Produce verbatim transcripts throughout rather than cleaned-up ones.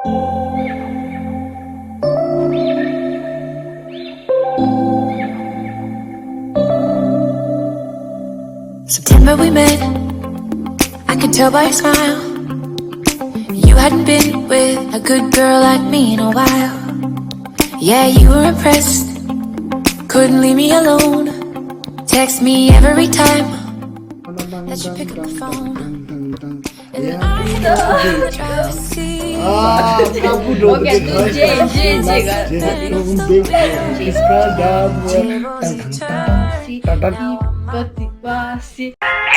September we met, I could tell by your smile. You hadn't been with a good girl like me in a while. Yeah, you were impressed, couldn't leave me alone. Text me every time that you pick up the phone. And I know drowsy. ཨ། ཀ་པུ་འགྲོ། ཨོ་ཀེ། ཏུ་ཇེ་ཇེ་ཇེ་ག་ཏ་ཏ་ཏ་ཏ། Tables and turns, the opposite turns.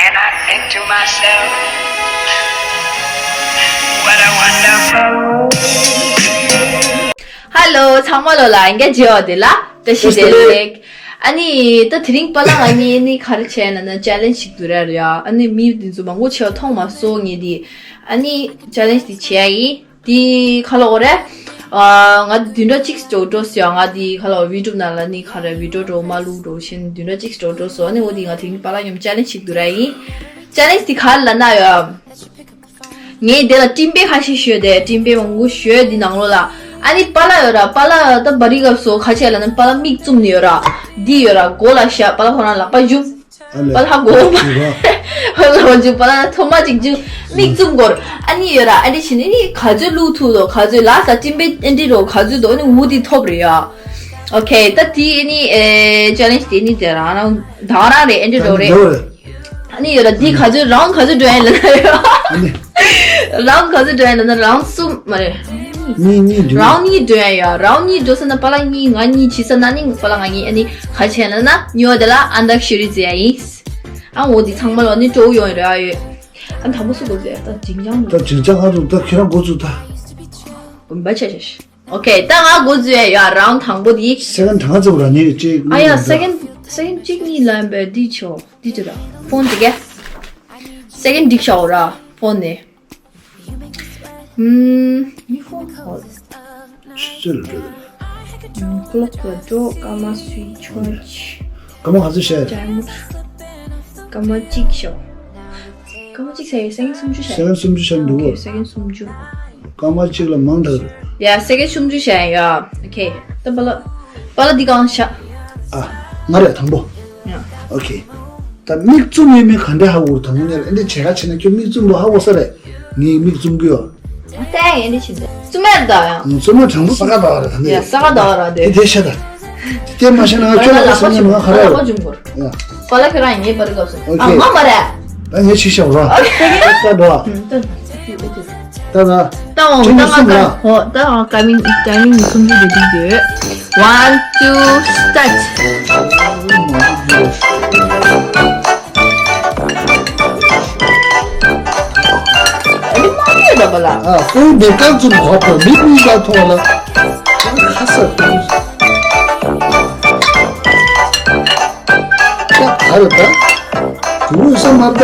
And I think to myself, what a wonderful. Hello, ཚང་མ་ལོ་ལ་ཨིན་ག་ཇེ་ཨོ་དེ་ལ་བཀྲ་ཤིས་བདེ་ལེགས། ཨ་ནི་ད་དེ་རིང་པཱ་ལགས་ང་གཉིས་ནི་ག་རེ་བྱས་ན་ན་ཅེ་ལེན་ཇི་ཞིག་བསྡུར་ཡ་རེད་ཡ། ཨ་ནི་མི་དེ་ཚོ་མང་པོ་ཆེ་བ་མཐོང་མ་སོང་ངས་དེ། ཨ་ནི་ཅེ་ལེན་ཇི་དེ་བྱས་ཡ་ཡིན། དེ་ག་ལ་འོ་རེད། ཨ། ང་དེ་བདུན་ཕྲག་གཅིག་འགྲོ་འགྲོ་སོང་ཡ། ང་དེ་ག་ལ་འོ་ཝི་ཌི་ཡོ་ནང་ལ་ནི་ག་རེ་ཝི་ཌི་ཡོ་འགྲོ་མ་བླུག་འགྲོ་བཞིན་བདུན་ཕྲག་གཅིག་འགྲོ་འགྲོ་སོང་། ཨ་ནི་འོ་དེ་ང་དེ་རིང་པཱ་ལགས་མཉམ་ཅེ་ལེན་ཇི་ཞིག་བསྡུར་ཡ་ཡིན། ཅེ་ལེན་ཇི་དེ་ག་རེ་ལབ་ན་ཡ། ངས་དེ་ལ་སྤྲིན་པའི་ཁ་ཤས་ཞུས་ཏེ། སྤྲིན་པའི་མང་པོ་ཞུས་དེ་ནང་ལོགས་ལ། ཨ་ནི་པཱ་ལགས་ཡོད་ར། པཱ་ལགས་ད་བར་རི་སྐབས་སུ་ག་བྱས་ལབ་ན་པཱ་ལགས་མིག་བཙུམ་ནས་ཡོད་ར། འདི་ཡོད་ར་མགོ་ལ་བཞག་པཱ་ལགས་ཁོ་རང་ལག་པ་བཅུག་ཨ་ལས། པཱ་ལགས་མགོ་བོ་ཨ་ལས་བཅུག་པཱ་ལགས་ཐོག་མ་གཅིག་བཅུག་མིག་བཙུམ་སྐོར། ཨ་ནི་ཡོད་ར། ཨ་ནི་བྱས་ནས་ནི་ག་ཚོད་བླུག་ཐུབ་དོ། ག་ཚོད་ལ་ས་སྤྲིན་པའི་ཨེ་འདྲི་རོ་ག་ཚོད་དོ། ཨ་ནི་འུ་དེ་ཐོབ་རེད་ཡ། ཨོ་ཁེ། ད་དེ་ནི་ཨེ་ཅེ་ལེན་ཇི་དེ་ནི་དེ་རང་རང་དང་རང་རེད། ཨེ་འདྲི་རོ་རེད། ཨ་ནི་ཡོད་ར། འདི་ག་ཚོད་རའུན་ག་ཚོད་འགྲོ་ཡིན་ལབ་ན་ཡ། ཨ་ནི། རའུན་ག་ཚོད་འགྲོ་ཡིན་ལབ་ན་རའུན་གསུམ་མ་རེད། གཉིས་གཉིས་འགྲོ། རའུན་གཉིས་འགྲོ་ཡ་ཡ། རའུན་གཉིས་འགྲོ་ས་ན་པཱ་ལགས་གཉིས་ང་གཉིས་བྱེད་ས་ན་ནི་པཱ་ལགས་ང་གཉིས་ཨ་ནི་ག་བྱས་ལབ་ན་ཉོ་དེ་ལ་ཨན་ཏག་ཤི་རི་རྩེ་ཡ་ཡིན། ཨ་འོ་འདི་ཚང་མ་ལོ་ནི་སྤྲོ་བོ་ཡོང་ཡོད་ར་ཡོད། ཨ་དང་པོ་སུ་འགོ་རྩེ་ད་ཅིང་ཅང་ད་ཅིང་ཅང་ཨ་རུ་ད་ཁྱེད་རང་འགོ་ཚུགས་ད། འབའ་ཆ་ཆ་ཤི། ཨོ་ཁེ། ད་ང་འགོ་འཛུལ་ཡ་ཡ། རའུན་དང་པོ་འདི། སེ་ཀེན་གྲངས་ཙམ་ར་ནི་གཅིག་ཨ་ཡ། སེ་ཀེན་སེ་ཀེན་གཅིག་གཉིས་ལ་ཡིན་པས་འདི་ཆོ་འདི་ཆོ་ད་ཕོན་འདི་གས། སེ་ཀེན་འགྲིག་ཤག་འོ་ར་ཕོན་ནི། ཨུམ། ཆུ་ཚོད་ལ་འགྲོ། ཀློག་ལ་འགྲོ། སྐར་མ་སུའི་ཆོ་ཆི། སྐར་མ་ག་ཚོད་བཤད། ཅ་མུ། སྐར་མ་གཅིག་ཤོག་སྐར་མ་གཅིག་ཟེར་ཡོད། སེ་ཀེན་སུམ་ཅུ་བཤད་ཡོད། སེ་ཀེན་སུམ་ཅུ་བཤད་འདུག་གས། སེ་ཀེན་སུམ་ཅུ། སྐར་མ་གཅིག་ལ་མང་དྲགས་རེད། ཡ། སེ་ཀེན་སུམ་ཅུ་བཤད་ཡོད། ཨོ་ཁེ། ད་པཱ་ལགས། པཱ་ལགས་འདི་གང་བཞག་ཨ། ང་རེད་དང་པོ། ཡ། ཨོ་ཁེ། ད་མིག་བཙུམ་ཡོད་མེད་ག་འདྲ་ཧ་གོ་རེད། དང་པོ་ནས་ཨེ་འདྲ་བྱེད་ག་བྱེད་ན་ཁྱོད་མིག་བཙུམ་འདུག་ཧ་གོ་ས་རེད། ངས་མིག་བཙུམ་གི་ཡོད། ད་ཡ་འདི་བྱེད་འདི། བཙུམ་ཡ་ད་ཡ། ཨང་། བཙུམ་ན་དྲང་པོ་ས་ག་ཟླ་བ་རེད་ད་འདི། ཡ། ས་ག་ཟླ་བ་ར་འདི། དེ་དེ་བཤད་ད། དེ་མ་བཤད་ན་ང་ཁྱོད་ལ་སེམས་ཉམས་ང་ཁ་ར་རེད། ཨ་ལ་ཁོ་ཅུང་གོར། ཡ། པཱ་ལགས་ཁྱོད་རང་ངའི་པར་སྐབས་སུ། ཨོ་ཨ་ཁེ། ང་མ་རེད། ད་ངས་ཕྱི་བཞག་རོགས། ཨོ་ཁེ། ད་འགྲོ། ད་ད། ད་ང་ད་ང་ཅི་ཉིན་གསུམ་ལ། ཨོ་ད་ང་ཀ་མིང་ཀ་མིང་ཉིན་གསུམ་བཅུ་དེ་དུས་དེ། One, two, start. ཨ་ནི་མ་རེད་ད་པཱ་ལགས། ཨ་ཁོའི་མེ་ཀ་ཙུམ་གོ་པ་མི་གཉིས་ཀ་མཐོང་ལ། ཁ་ས་ཁ་ས། ད་ག་རེ་ད། འུ་ས་མར་ད།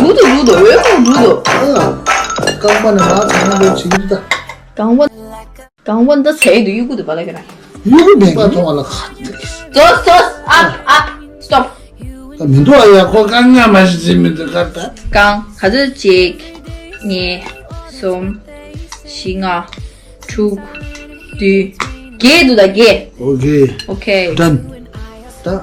འུ་དུ་འུ་དུ་འོས་མོ་འུ་དུ། ཨ། རྐང་པ་ནས་མར་ཚང་མ་ལོ་ཆིག་ད། རྐང་པ། རྐང་པ་འདི་ཚེ་དུ་གཡུག་གུ་དུ་བ་ལ་ག་ར། གཡུག་གུ་མེད་པ་མཐོང་བ་ལ་ཁ་ཏི། ཙོ་ཙོ། ཨ་ཨ། སི་ཊོབ། ད་མི་འདུག་ཨ་ཡ། ཁོ་རྐང་ང་མ་ཤི་ཟིན་མི་འདུག་ག་ད། རྐང་ག་ཚོད། གཅིག་གཉིས། གསུམ། བཞི། ལྔ། དྲུག་བདུན། བརྒྱད་འདུག་ད་བརྒྱད། ཨོ་ཁེ། ཨོ་ཁེ། ཌན། ད།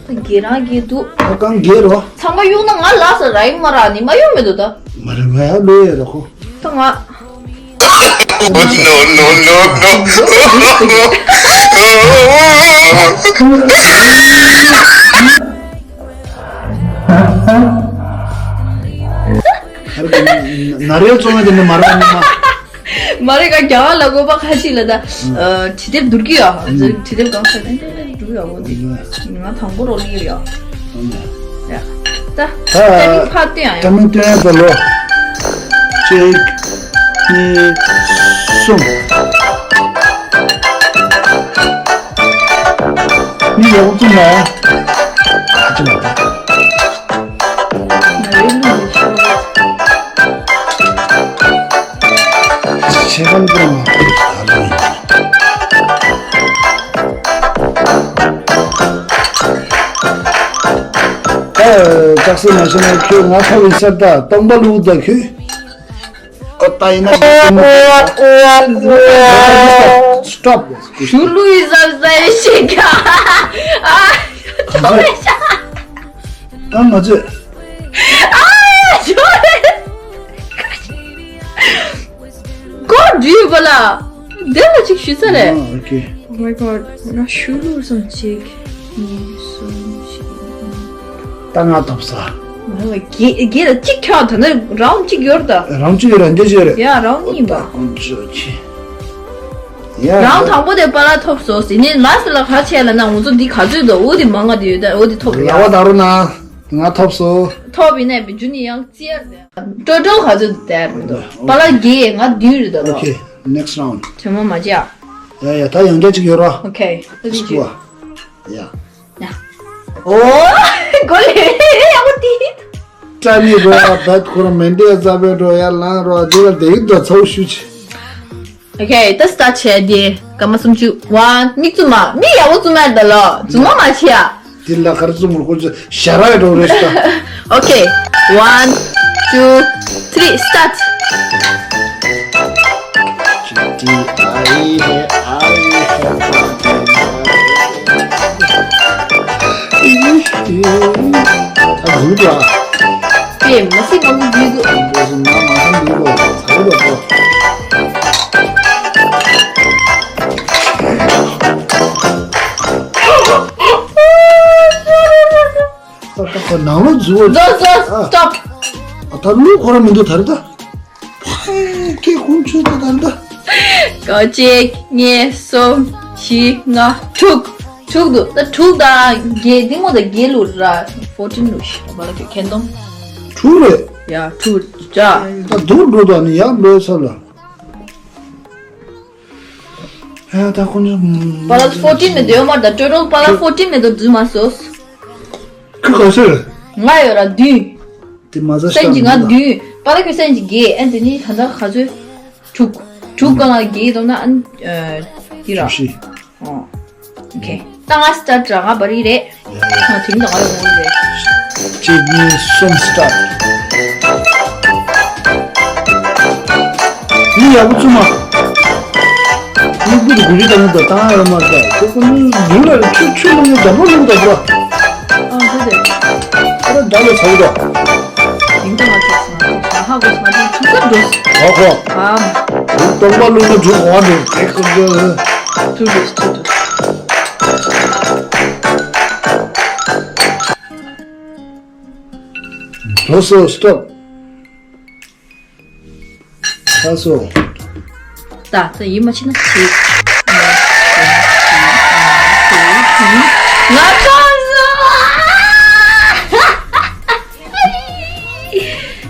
ད་བརྒྱད་རང་བརྒྱད་འདུག་ད་རྐང་བརྒྱད་རོ། ཚང་མ་གཡུག་ན་ང་ལ་ས་ར་ཡིན་མ་ར་ནི་མ་གཡུག་མི་འདུག་ད། མ་རེད་ང་ཡ་ལོས་ཡོད་ད་ཁོ། ད་ང་། No, no, no, no. ན་རེ་བཙོང་ཡ་དེ་ནི་མ་རེད་ནི་མ། མ་རེད་ཀ། རྒྱ་གར་ལ་བཀོད་པ་ཁ་ཅིག་ལ་ད། ཨ། བྲིས་དེབ་བསྡུར་གི་ཡོད། ཨ། བྲིས་དེབ་གང་ཟེར་ན་འདི་འདི་འདི་འགྲུབ་ཡོད་འོ་འདི། ང་དང་པོ་རོ་ལི་ཡོད། ཡ། ད་ད་ཊའི་མིང་ཕར་སྟོན་ཡ་ཡ། ཊའི་མིང་སྟོན་ཡ་ད་ལོ། གཅིག་གཉིས། གསུམ། མི་ཡག་པོ་བཙུམ་ལ། ཨ་ཅི་མ་རེད། ང་རེ་ལུགས་ནས་ཤོར་བ། ཤེས་ཁམས་ཀྱི་མ་ཕུད་ད་ལོ་ཡིན། ཨ། ཅག་སེ་མ་ཤེས་ན་ཁྱོད་ང་ཁ་བའི་སར་ད་སྟོང་པ་ལུགས་ད་ཁྱོད། ཨོ་ད་ཡིན་ན། Stop. Stop. ཞུ་ལུས་ཟབ་ཟབ་ཞིག་ག་ཨ། ད་ང་ཚོས། ཨ། ཞོ་རེད། གོ་བསྒྲིགས་པ་ལ། འདི་ལ་ཅིག་ཞུ་ས་རེད། ཨ། ཨོ་ཁེ། Oh my god. ང་ཞུ་ལུས་སམ་གཅིག་གཉིས། གསུམ། བཞི། ད་ང་ཐོབ་ས། ང་ལ་བརྒྱད་བརྒྱད་ལ་གཅིག་ཁྱོད་ད་ནི་རའུན་གཅིག་ཡོད་ད། རའུན་གཅིག་ཡོད་ར་འདི་ཅི་ཡོད་རེད། ཡ་རའུན་གཉིས་པ། ཨོ་ཅི་ཨོ་ཅི། ཡ། རའུན་དང་པོ་དེ་པཱ་ལགས་ཐོབ་སོང་ཟེར་ནས་ལ་སི་ལ་ག་བྱས་ལ་ན་ང་ཚོ་འདི་ག་ཚོད་འདུག་འོ་དེ་མང་ང་དེ་ཡོད་ད། འོ་དེ་ཐོབ་ལ་ཡ། བ་ད་རུ་ན། ང་ཐོབ་སོང་། ཐོབ་ཡིན་ནས་བི་ཇུ་ནི་ཡང་ཅི་ཡར་དེ། ཊོ་ཊལ་ག་ཚོད་དེ་རེད་འདུག་པཱ་ལགས་བརྒྱད། ང་བདུན་རེད་ད་ལོ། ཨོ་ཁེ། Next round. དེ་མ་མ་བྱས་ཨ། ཡ་ཡ། ད་ཡང་བསྐྱར་ཅིག་ཡོད་ར། ཨོ་ཁེ། ད་དེ་ཅི། ཡ། ཡ། ཨོ། གོ་ལེ་ཡག་པོ་དེ། ཀྲ་མི་རོ་ཡ་བད་ཁོ་ར་མེན་ཏེ་ཛ་བེ་རོ་ཡ་ལང་རོ་དེ་ལ་དེ་ཡིག་དོ་ཚའུ་ཤུ་ཆི། ཨོ་ཁེ། ད་སི་ཊར་ཊི་བྱས་དེ་སྐར་མ་སུམ་ཅུ། ཝན། མིག་བཙུམ་མ། མིག་ཡག་པོ་བཙུམ་མ་ད་ལོ། བཙུམ་མ་མ་བྱས་ཨ། དེ་ལ་གར་བཙུམ་མ་ཁོ་ཚོ་ཞ་ར་ཡ་འགྲོ་རེད་ཤག་ཨོ་ཁེ། One, two, three, start. ཨ་འགུལ་འགྲོ་ཨ། ཨེ་མ་སྲིད་མང་པོ་འགུལ་འདུག་འགྲོ་སོང་ན་མ་སང་འགུལ་འགྲོ་ཚ་འགུལ་འགྲོ། ད་ད་ཁོ་ནང་ལོགས་འཛུལ་བ། ཟོ་ཟོ། ཨ། སི་ཊོབ། ཨ་ད་ལུས་ཁོ་རང་མི་འདུག་ད་རེད་ད། ཕའི་ཁྱེད་ཁོང་ཆོས་ད་ད་རེད་ད། ཀོ་གཅིག་གཉིས། གསུམ། བཞི། ལྔ། དྲུག་དྲུག་འདུག་ད་དྲུག་དང་བརྒྱད་འདི་མོ་ད་བརྒྱད་ལུག་ར། ཕོར་ཊིན་ལུག་ཤི་བ་ལ་ཁྱོད་ཁྱེན་དོམ། དྲུག་རེད། ཡ་དྲུག་ཅག་ད་སྡུག་འགྲོ་ད་ནི་ཡག་ལོས་ཚར་ལ། ཨ་ད་ཁོ་ནི། པཱ་ལགས་ཕོར་ཊིན་མེད་དུ་ཡོད་མ་རེད་ད། ཊོ་ཊལ་པཱ་ལགས་ཕོར་ཊིན་མེད་དུ་འཛུལ་མ་སོང་། ཁི་ག་ཚོད། ང་ཡོད་ར་བདུན། དེ་མ་ཟ་སེམས་ཀྱི་ང་བདུན། པཱ་ལགས་ཁྱོད་སེམས་ཀྱི་བརྒྱད། ཨ་དེ་ནི་ད་ལྟ་ག་ཚོད། དྲུག་དྲུག་གང་ལ་བརྒྱད་བཏང་ན་ཨ་ནི་ཨ་དེ་ར། བཞི། ཨོ། ཨོ་ཁེ། ད་ང་སི་ཊར་ཊི་ར་ང་བར་ཡི་རེད། ང་དེ་མི་དང་ང་ཡོང་གི་རེད། གཅིག་གཉིས་གསུམ་སི་ཊར་ཊི། མིག་ཡག་པོ་བཙུམ་མ། མིག་སྤུ་གུ་རི་དང་ནི་ད་བཏང་ཡོད་མ་རེད། ཁོ་ཁོ་མིག་སྒུར་ལ་ཆུ་ཆུ་ལུང་ནི་འདམ་པོ་ལུང་འདམ་པོ། ཨ་དེ་དེ། ཨ་ད་འདྲ་ལ་ཚ་བོ་ད། ཡིན་ད་ང་ཁྱེད་སོང་ང་ཧ་གོ་སོང་ང་ཐུག་ས་འགྲོ། ཧོ་ཧོ། ཨམ། སྟོང་པ་ལུང་ནི་འགྲོ་གོང་འགྲོ་དེ་ཁོ་ཁོ། ཐུག་འགྲོ་ཐུག་འགྲོ། ལོ་སོ་སི་ཊོབ། ད་སོ། ད་ད་ཡིད་མ་ཆེས་ན་ཆེ། ང་ཚོ།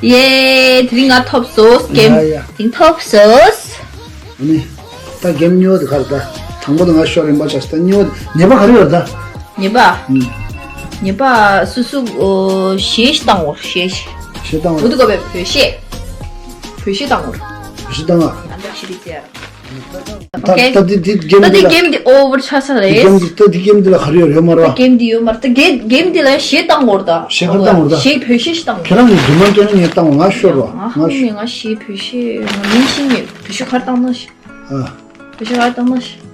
ཡེ། དེ་རིང་ང་ཐོབ་སོང་། གེམ། ཡ་ཡ། དེ་རིང་ཐོབ་སོང་། ཨ་ནི། ད་གེམ་གཉིས་པ་དེ་ག་རེ་ད། དང་པོ་དེ་ང་ཤོར་རིམ་པ་ཆགས་སོང་། ད་གཉིས་པ་དེ་ཉེས་པ་ག་རེ་ཡོད་ད། ཉེས་པ། ཨུམ། ཉེས་པ་སུ་སུ་ཨོ་གཞས་ཤིག་བཏང་འོ་གཞས་ཤིག་གཞས་བཏང་འོ། འུ་དུ་གོ་བའི་བོད་གཞས། བོད་གཞས་བཏང་འོ། བོད་གཞས་བཏང་ཨ། ཨ་འདྲ་ཞིག་རེད་ཟེར། ད་ཨོ་ཁེ། ད་འདི་འདི་གེམ་ད་འདི་འདི་ལ། གེམ་འདི་ཨོ་ཝར་ཆགས་ས་འདི་རེད། གེམ་འདི་ད་འདི་གེམ་འདི་ལ་ག་རེ་ཡོད་ཡོད་མ་རེད་ད་བ། གེམ་འདི་ཡོད་མ་རེད་ད། གེམ་གེམ་འདི་ལ་གཞས་བཏང་འོ་རེད་ད། གཞས་ག་རེ་བཏང་འོ་རེད་ད། གཞས་བོད་གཞས་ཤིག་བཏང་འོ། ཁྱེད་རང་གི་རྒྱུ་མ་སྟོན་ན་ངས་བཏང་འོ། ང་ཤོར་བ། ང་ང་ཤོར། ང་གཞས་བོད་གཞས་ང་མིན་ཤིང་ངས་བོད་གཞས་ག་རེ་བཏང་ན་ཤི། ཨ། བོད་གཞས་ག་རེ་བཏང་ན་ཤི།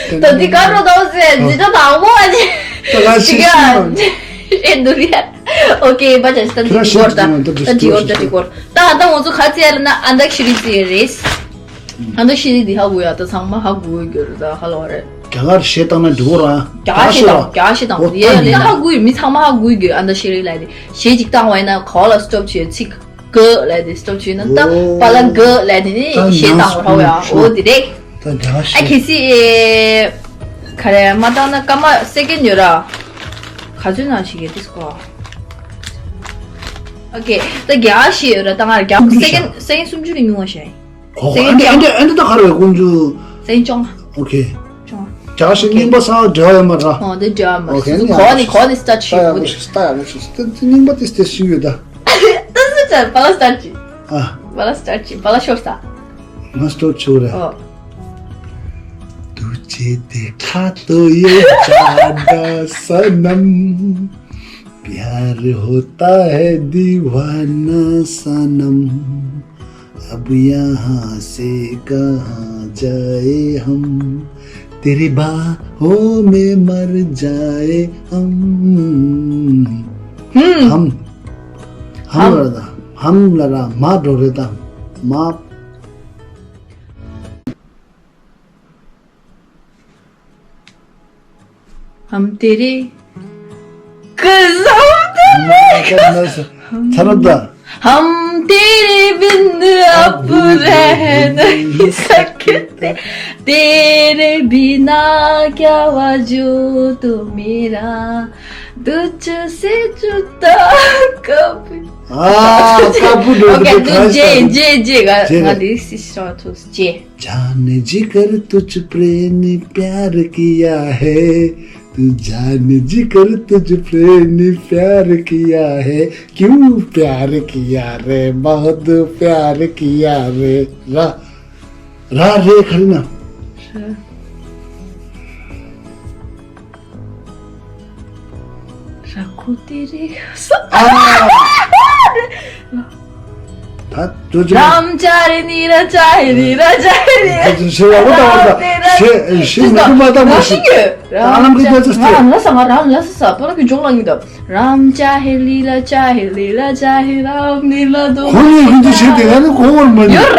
ད་འདི་ག་རུ་དོ་ཟེར་འདི་ཚོ་དང་པོ་ཨ་ཅེ། ད་ང་ཤི་ཤི་ཨེ་འདུག་ཡ། ཨོ་ཁེ་པ་ཅེ། ད་འདི་གོར་ད་ད་འདི་གོར་ད་འདི་གོར་ད་ད་ང་ཚོ་ག་ཚད་ཡ་ལ་ན་ཨ་འདག་ཤི་རི་ཙི་རེས། ཨ་འདག་ཤི་རི་འདི་ཧ་གོ་ཡ། ད་ཚང་མ་ཧ་གོ་གི་རེད། ད་ཧ་ལོ་རེད། རྒྱ་གར་གཞས་བཏང་ན་འགྲིག་གོ་ར། རྒྱ་གར་གཞས་བཏང་། རྒྱ་གར་གཞས་བཏང་། ཡ་ཡ་ལས་ན་ཧ་གོ་ཡི། མི་ཚང་མ་ཧ་གོ་གི་ཨ་འདག་ཤི་རི་ལ་དེ་གཞས་ཅིག་བཏང་བ་ཡིན་ན་གོ་ལ་སི་ཊོབ་བྱེད་ཚིག་ག་ལ་དེ་སི་ཊོབ་བྱས་ན་ད་པ་ལ་ག་ལ་དེ་ནི་ད་གཞས་བཏང་བ་ར་ཡ། ཨོ་དེ་རེད། ད་རྒྱ་ཨ་ཤི། གལ་སྲིད་ཨེ་ག་རེ་མ་བཏང་ན་སྐར་མ་སེ་ཀེན་ཡོད་ར། ག་ཚོད་ན་ཞིག་གི་དིས་ཀོ། ཨོ་ཁེ། ད་རྒྱ་ཤི་ཡོད་ར། ད་ང་རྒྱ་སེ་ཀེན་སེ་ཀེན་སུམ་ཅུ་རེ་ཉུང་བ་ཤེས། ཨོ་ཧོ། ཨ་འདི་ཨ་འདི་ཨ་འདི་ད་ག་རེ་ཀུན་ཅུ། སེ་ཀེན་བཅོ་ལྔ། ཨོ་ཁེ། ཅང་། བྱ་ཞིག་རྙིང་པ་སང་འབྲེལ་བ་ཡོད་མ་རེད། ཨོ་དེ་འབྲེལ་བ་མ་རེད། ཨོ་ཁེ། གོ་ནི་གོ་ནི་སི་ཊར་ཊི་བྱེད་དགོས་ནི། སི་ཊར་ཊི་བྱེད་དགོས། རྙིང་པ་དེ་དེ་ཞིག་ཡོད་ད། ད་སི་ཊར་ཊི་བ་ལ་སི་ཊར་ཊི་བྱེད། ཨ། བ་ལ་སི་ཊར་ཊི་བྱེད། བ་ལ་ཤོར་ས། ང་སི་ཊར་ཊི་བྱེད་རེད། ཨོ། तुझे देखा तो ये जागा सनम, प्यार होता है दीवाना सनम, अब यहाँ से कहाँ जाए हम, तेरी बाहों में मर जाए हम। ཧུམ། ཧམ། ཧམ་ཧམ། ལ་ར། ཧམ་ལ་ར། མ་འགྲོ་རེད་ད། མ། हम तेरे कसम। ཚར་ད། हम तेरे बिन अब रह नहीं सकते, तेरे बिना क्या वजूद मेरा, तुझसे जुदा कभी। ཨ། དཀར་པོ་འགྲོ་ཨོ་ཁེ། གི་དུ་ཁ་ཤས་རྗེས་རྗེས་རྗེས། ང་ང་འདི་སི་ཤོ་ཐུག་རྗེས། जाने जिगर तुझ पे ने प्यार किया है, तू जाने जिगर तुझ पे ने प्यार किया है, क्यों प्यार किया रे, बहुत प्यार किया रे। ར། ར་རེད་ག་རེ་ན། ར། ར་ཁོ་དེ་རེད། ཨ། ད་དུ་ཅི། རམ་ཅ་རི་ནི་ར་ཅ་ཧེ་རི་ར་ཅ་ཧེ་རི། ད་ཅི་ཤེས་བ་ལོ་ད་བ་ད། ཤེས་ཤེས་མི་ཐུབ་མ་ད་མ་ཤེས། ད་ལམ་གི་ད་ཅི་ང་རང་ལ་ས་ང་རང་ལ་ས་ས་པ་ར་གི་ཇོག་ལ་ཡིན་ད། རམ་ཅ་ཧེ་ལི་ལ་ཅ་ཧེ་ལི་ལ་ཅ་ཧེ་རམ་ལི་ལ་དོ། ཁོང་ཡོད་ཁུན་ཏུ་བྱེད་དེ་ག་ནི་གོ་བར་མ་ཉན། ཡོད་ར།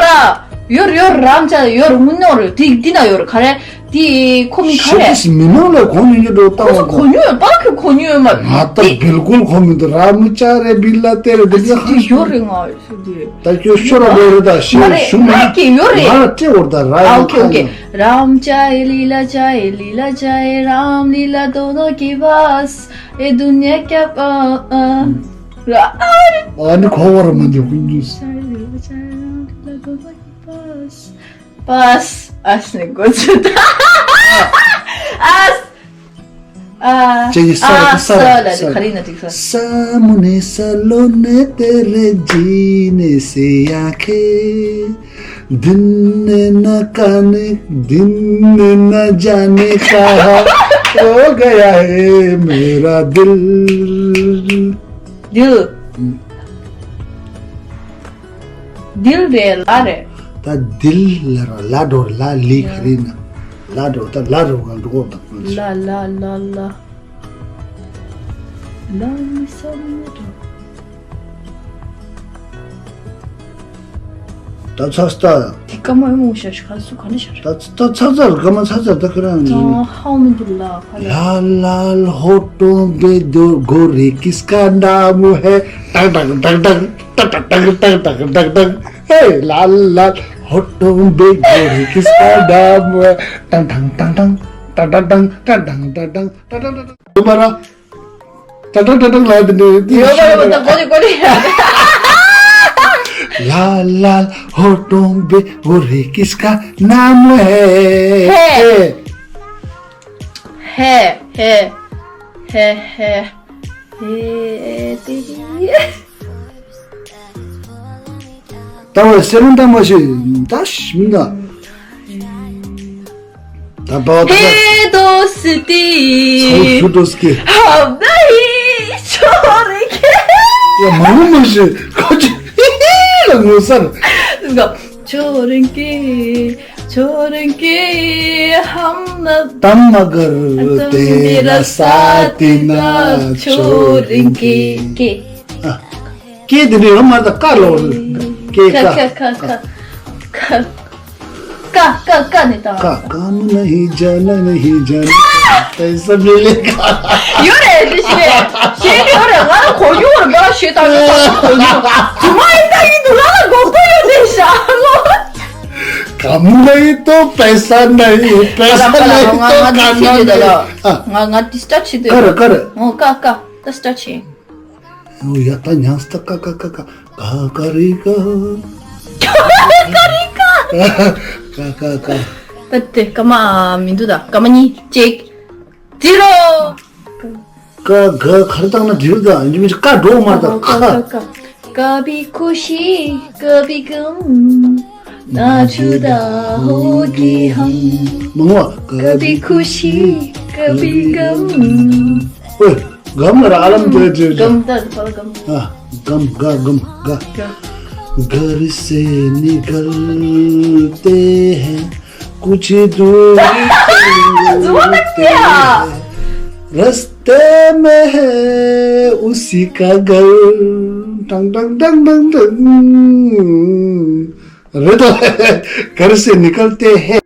ཡོད་ཡོད། རམ་ཅ་ཡོད། དངོས་གནས་རེད། དེ་འདི་ན་ཡོད་རེད། ག་རེ། དེ་ཁོ་མི་ག་རེ། ཤེས་མི་མང་ལ་གོ་མི་ཉན་འགྲོ་ད། ཁོ་ཚོ་གོ་ཉོས་པ་ཁོ་གོ་ཉོས་མ། ང་ད་བིལ་ཀུལ་གོ་མི་འདུག་ར་མི་ཅག་རེ་བིལ་ལ་ཏེ་རེ་དེ་འདྲ་ཧ་ཤེས་ཡོད་རེད། ང་ཤེས་དེ། ད་ཁྱོད་ཤོར་ར་འགྲོ་རེད་ད། ཤེས་ཤུ་མ་ང་གི་ཡོད་རེད། ང་ལ་སྤྲད་འོར་ད་ར། ཨ་ཨོ་ཁེ་ཨོ་ཁེ། རམ་ཅ་ཧེ་ལི་ལ་ཅ་ཧེ་ལི་ལ་ཅ་ཧེ་རམ་ལི་ལ་དོ་ནོ་ཀི་བཱས་ཨེ་དུ་ནི་ཡ་ཀྱ་པ་ཨ་ར་ཨ་རེ། ཨ་ནི་གོ་བར་མ་འདུག་ཀུན་གྱིས། ཅ་ཧེ་ལི་ལ་ཅ་ཧེ་རམ་ལི་ལ་དོ་ནོ་ཀི་བཱས། པཱས། ཨ་སི་ནི་གོ་ཚུལ་ད། ཨ་སི། ཨ། ཅེ་ཡི་ས་ཨ་ས་ས་ལ་ས། ག་རེ་ན་ཅིག་ས། सामने सलोने तेरे जीने से आंखें, दिन ने न खाने, दिन ने न जाने कहाँ खो गया है मेरा दिल। दिल། दिल རེད་ལ་རེད། ད་दिल ལ་ར་ལ་འགྲོ་ར་ལ་ལི་ག་རེ་ན། ལ་འགྲོ་ད་ལ་རོ་ག་འགྲོ་གོ་ད། ལ་ལ་ལ་ལ། ལ་མི་ས་མི་འགྲོ། ད་ཚ་སྟ། དེ་ཀ་མ་ཡོང་ཤ་ཤ་ཁ་སུ་ག་ནས་ཤ་ཤ། ད་ད་ཚ་ཚ་ར་ཀ་མ་ཚ་ཚ་ད་ཁ་ར། ཙང་ཧའོ་མི་འདུག་ལ་ཁ་ལ། लाल लाल होठों पे दो गोरी किसका नाम है? टक टक टक टक टक टक टक टक टक टक। हे लाल लाल होठों पे गोरी किसका नाम है? टंग टंग टंग टंग टंग टंग टंग टंग टंग टंग टंग टंग। दोबारा। ཏག་ཏག་ཏག་ཏག་ལབ་དེ་འདྲ་ཡོད་པ་རེད་པ། ད་གོ་ནི་གོ་ནི། लाल लाल होठों पे गोरी किसका नाम है? है। है, है, है, है, है, तेरी। ད་བ་སེ་རུང་ད་མ་ཤེས་ད་ཤི་མི་ད། ད་བ་ད། हे दोस्ती। ཚའོ་ཤུ་དོ་སི་ཀེ། हम नहीं छोड़ेंगे। ཡ་མ་ངུ་མ་ཤེས་ཁོ་ཅི་ལ་ངུ་སར། छोड़ेंगे, छोड़ेंगे हम ना। तम अगर तेरा साथ ना छोड़ेंगे। के। ཀེ་དེ་འདྲ་ཡོད་མ་རེད་ད། ཀ་ལོ་རེད། ཀེ་ཀ་ཀ་ཀ་ཀ་ཀ་ཀ་ཀ་ནི་ད། ཀ་ཀམ་ནི་ཇ་ན་ནི་ཇ་ན་པེ་ས་མི་ལེ་ཀ། ཡོད་རེད་དེ་ཤེས་ཤེས་ཀྱི་ཡོད་རེད། ང་ལ་གོ་ཡོད་རེད། ང་ལ་ཤེས་དང་ཡོད་དང་གོ་ཡོད། དུ་མ་ཡིན་ད་ཡིན་དུ་ལ་ལ་གོ་ཏོ་ཡོད་དེ་ཤ་ལོ། ཀམ་ནི་ཏོ་པེ་ས་ནི་པེ་ས་ནི་ཏོ་ཀ་ན་ནི། ང་ང་ང་ཏི་སྟ་ཆི་དེ། ཀ་ར་ཀ་ར། ཨོ་ཀ་ཀ་ཏ་སྟ་ཆི། ཡ་ད་ཉང་སྟ་ཀ་ཀ་ཀ་ཀ་ཀ་ཀ་རི་ཀ། ཀ་རི་ཀ། ཀ་ཀ་ཀ། ད་དེ་སྐར་མ་མི་འདུག་ད་སྐར་མ་གཉིས་གཅིག་ཛི་རོ། ཀ་ག་གར་བཏང་ན་འགྲིག་ག་ཡིན་མིན་ཀ་འགྲོ་མ་ད་ཁ། कभी खुशी कभी गम ना जुदा होगी हम। མང་བ། कभी खुशी कभी गम। ཨོ། གམ་ལ་ར་ཨ་ལམ་དེ་དེ། གམ་ད་ཕར་གམ། ཨ། གམ་ག་གམ་ག། घर से निकलते हैं कुछ दूर चलते हैं। रास्ते में है उसी का घर। टंग टंग टंग टंग टंग। རེད་དོ། घर से निकलते हैं